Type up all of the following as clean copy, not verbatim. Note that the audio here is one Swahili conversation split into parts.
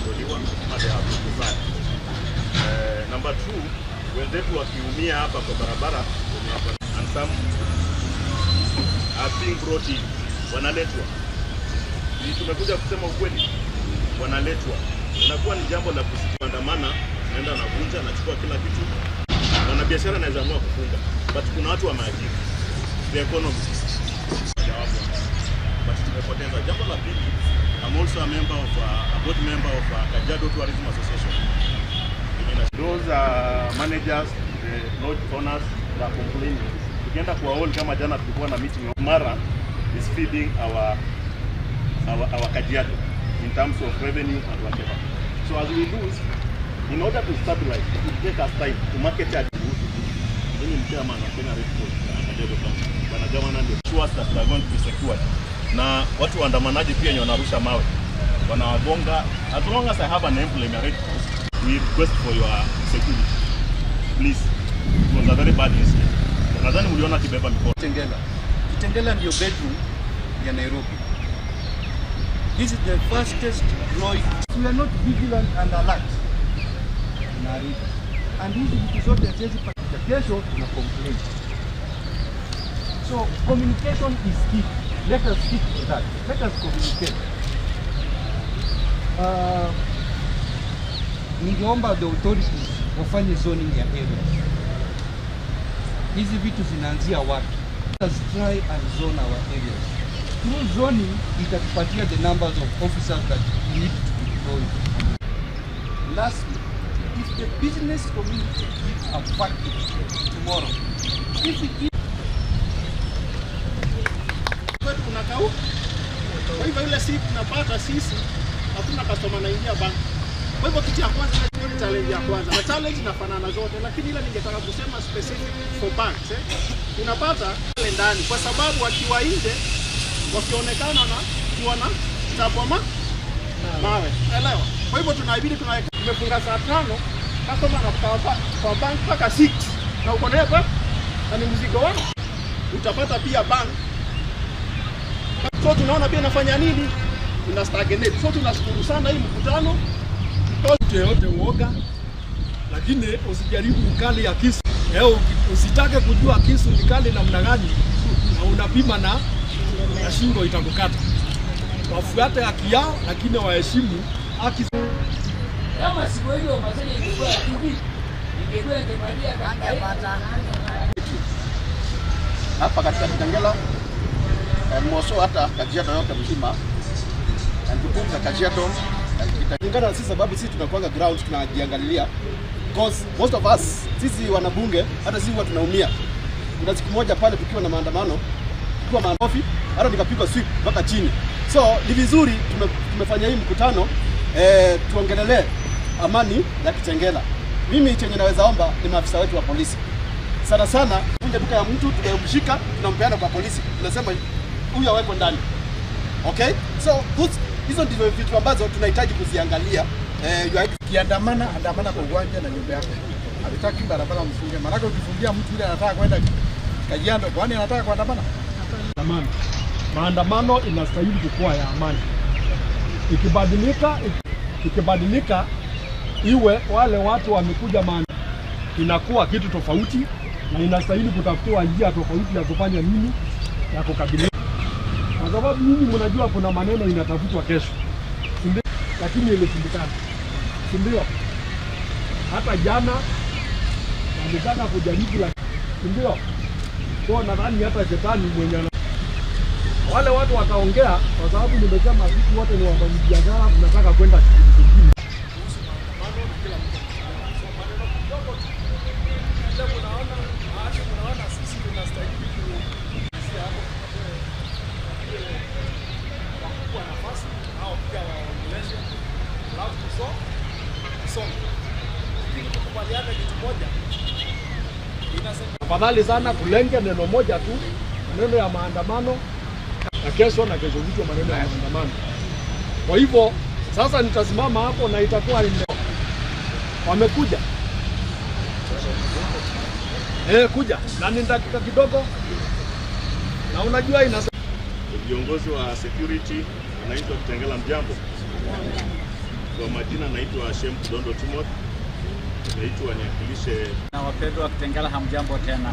hawajaondoliwa ama they have been deferred. Number 2, wenzetu wakiumia hapa kwa barabara and some are being brought in, wanaletwa. Ni tumekuja kusema ukweli, wanaletwa. Inakuwa ni jambo la kuandamana, naenda navunja, nachukua kila kitu. Mwanabiashara anaweza amua kufunga, but kuna watu wameajiri, the economy jawabu, but tumepoteza. Jambo la pili, I'm also a member of a board member of Kajiado Tourism Association. Those managers, the lodge owners that are complaining. Tukienda kwa hall kama jana tulikuwa na meeting. Mara is feeding our Kajiado in terms of revenue and whatever. So as we lose, in order to stabilize, it will take us time to market it. Mimi ni chairman wa Kenya Red Cross Kajiado County. Bwana Governor ndio sure that we are going to be secured. Na watu waandamanaji pia wanarusha mawe, wanawagonga. As long as I have an emblem ya Red Cross, we request for your security. Please. It was a very bad incident. Nadhani mliona kibeba mikono. Kitengela. Kitengela ndio bedroom ya Nairobi. This is the fastest growing. We are not vigilant and alert. Tunaharibu. And hizi vitu zote haziwezi patikana. Kesho tuna complain. So communication is key. Let us stick to that. Let us communicate. Ningeomba the authorities wafanye zoning ya areas. Hizi vitu zinaanzia wapi? Let us try and zone our areas. Through zoning itatupatia the numbers of officers that we need to deploy. Lastly, if the business community gives a package tomorrow, if we give kwetu kuna kauka. Kwa hivyo ile siku tunapata sisi hakuna customer anaingia bank. Kwa hivyo kitu ya kwanza ni challenge ya kwanza. Na challenge inafanana zote, lakini ile ningetaka kusema specific for banks Unapata ile ndani kwa sababu wakiwa nje wakionekana na kuwa na chapwa mawe. Elewa. Kwa hivyo tunaibidi tumefunga saa 5, customer anakuta kwa bank mpaka 6 na uko naye hapa na ni mzigo wako. Utapata pia bank. So tunaona pia inafanya nini? Ina stagnate. So tunashukuru sana hii mkutano. Mtu yeyote uoga, lakini usijaribu ukali ya kisu. Usitake kujua kisu ni kali namna gani na unapima na shingo itakukata. Wafuate haki yao lakini waheshimu haki. Kama siku hiyo masele ilikuwa TV, ingekuwa ingepatia kangepata. Hapa katika Kitengela mwoso hata Kajiado yote mzima and Kajiado kulingana na sisi, sababu sisi tunakuanga ground tunajiangalilia, because most of us sisi wanabunge hata sisi huwa tunaumia. Kuna siku moja pale tukiwa na maandamano, tukiwa makofi, hata nikapigwa sweep mpaka chini. So ni vizuri tumefanya hii mkutano, tuongelelee amani ya Kitengela. Mimi chenye naweza omba ni maafisa wetu wa polisi. Sana sana kunja duka ya mtu tunayomshika tunampeana kwa polisi. Tunasema huyu awekwe ndani. Okay? So hizo ndivyo vitu ambazo tunahitaji kuziangalia. Kiandamana, andamana kwa uwanja na nyumba yako. Hatutaki barabara mfunge. Maana ukifungia mtu yule anataka kwenda Kajiado, kwani anataka kuandamana? Amani. Maandamano inastahili kukuwa ya amani. Ikibadilika iwe wale watu wamekuja maandamano, inakuwa kitu tofauti na inastahili kutafutiwa njia tofauti ya kufanya nini, ya kukabiliana. Kwa sababu nyinyi mnajua kuna maneno inatafutwa kesho. Sindio? Lakini ilishindikana. Sindio? Hata jana walitaka kujaribu, sindio? So nadhani hata shetani mwenye wale watu wataongea, kwa sababu nimesema sisi wote ni wafanyabiashara, tunataka kwenda shughuli zingine. Kuhusu maandamano na kila mtu. So maneno kidogo tu. Ile mnaona, mahali mnaona sisi tunastahili kuanzia hapo wakubwa nafasi au pia waongeleshe. Alafu tusome. Lakini tukubaliane kitu moja. Afadhali sana kulenge neno moja tu, maneno ya maandamano, na kesho na kesho kutwa maneno ya maandamano. Kwa hivyo sasa nitasimama hapo na itakuwa ni wamekuja. Kuja na ni dakika kidogo. Na unajua ina viongozi wa security wanaitwa Kitengela, mjambo. Kwa majina naitwa Shem Dondo Timothy, naitwa niwakilishe Na wapendwa wa Kitengela, hamjambo tena.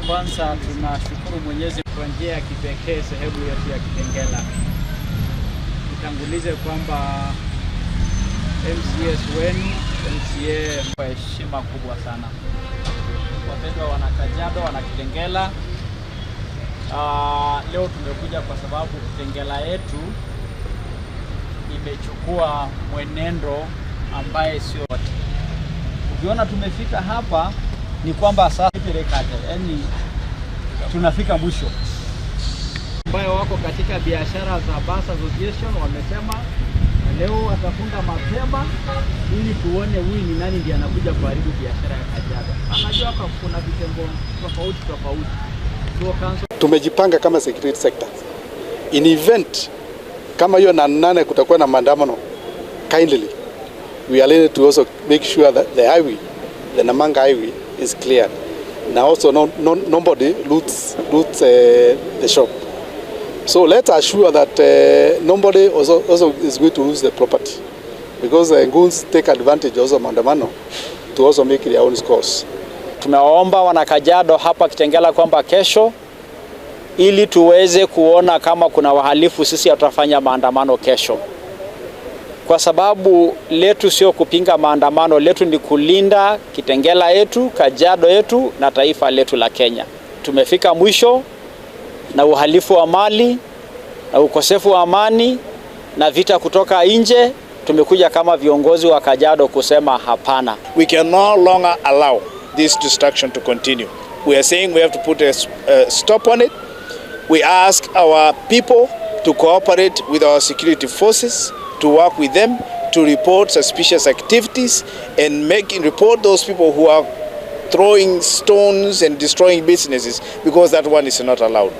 Kwanza tunashukuru Mwenyezi kwa njia ya kipekee sehemu yetu ya Kitengela. Nitangulize kwamba MCS wenu MCA kwa heshima kubwa sana, wapendwa wana Kajiado, wana Kitengela. Leo tumekuja kwa sababu Kitengela yetu imechukua mwenendo ambaye sio wote. Ukiona tumefika hapa ni kwamba sasa yani tunafika mwisho. Ambayo wako katika biashara za Bus Association wamesema leo watafunga mapema ili tuone huyu ni nani ndiye anakuja kuharibu biashara ya Kajiado. Anajua hapa kuna vitengo tofauti tofauti. So council Tumejipanga kama security sector. In event kama hiyo na nane kutakuwa na maandamano, kindly we are ready to also make sure that the highway, the Namanga highway is cleared. Now also nobody loots the shop. So let's assure that nobody also is going to lose the property, because the goons take advantage also of maandamano to also make their own scores. Tumewaomba wana Kajiado hapa Kitengela kwamba kesho, ili tuweze kuona kama kuna wahalifu, sisi hatutafanya maandamano kesho, kwa sababu letu sio kupinga maandamano, letu ni kulinda Kitengela yetu, Kajiado yetu na taifa letu la Kenya. Tumefika mwisho na uhalifu wa mali na ukosefu wa amani na vita kutoka nje. Tumekuja kama viongozi wa Kajiado kusema hapana. We can no longer allow this destruction to continue. We are saying we have to put a stop on it. We ask our people to cooperate with our security forces, to work with them, to report suspicious activities and report those people who are throwing stones and destroying businesses, because that one is not allowed.